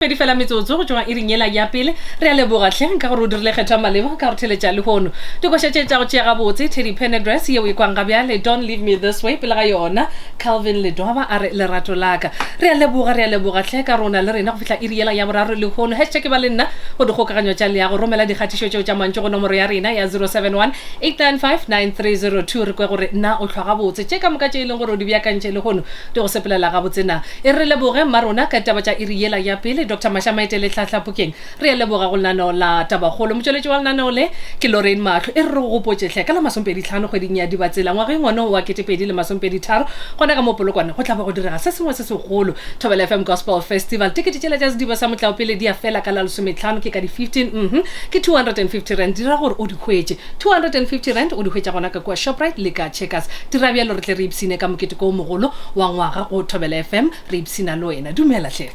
Pedi fela metsotso go tšwa iring yela ya pele. Re a leboga hle ka gore o dirile kgetho ya maleba ka go theletša lehono. Dikoša tše tša go tšea gabotse, Teddy Pendergrass yeo e kwang ga bjale, Don't Leave Me This Way, pele ga yona, Calvin Ledwaba a re Lerato la ka. Re a leboga, re a leboga hle ka rona le rena go fihla iri yela ya boraro lehono. Hashtag ba le nna go dikgokaganyo tša leago. Romela dikgatišo tšeo tša mantšu go nomoro ya rena ya 071 895 9302 re kwe gore na o hlwa gabotse. Tše ka moka tše e leng gore o di beakantše lehono di go sepelela gabotse na? E re leboge mmarona ka ditaba tša iri yela ya pele, Doctor Mashamaite le Tlhahla Phokeng. Re a leboga go lenaneo la Tabakgolo. Motšweletši wa lenaneo le ke Lorraine Mahlo. E re re go gopotše hle, ka la masompedi-tlhano kgweding ya Dibatsela ngwageng wono wa 2023, gona ka mo Polokwane go tla be go direga se sengwe se segolo, Thobela FM Gospel Festival. Tekete tšela tša sediba sa motlaopele di a fela ka la lesometlhano, ke ka di 15, mhm, ke R250. Dira gore o di hwetše. R250 o di hwetša gona ka kua Shoprite le ka Checkers. Dira bjalo re tle re ipshine ka moketeko o mogolo wa ngwaga go Thobela FM, re ipshina le wena. Dumela hle.